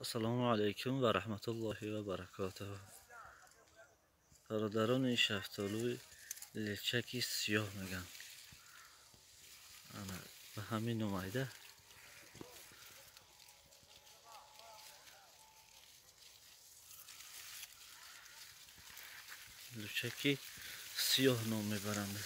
Ассалому алайкум ва раҳматуллоҳи ва баракотуҳ. Бародарони шафтолуи лечаки сиёҳ меган. Ана ба ҳамин номайда. Лучаки сиёҳ ном мебаранд.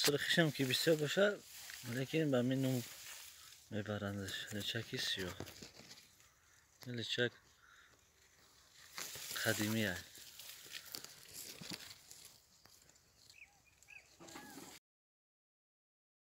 Сурхишам ки бисёр бошад, лекин ба ҳамин ном мебарандаш. Лечаки сиёҳ. Ин лечак қадимия.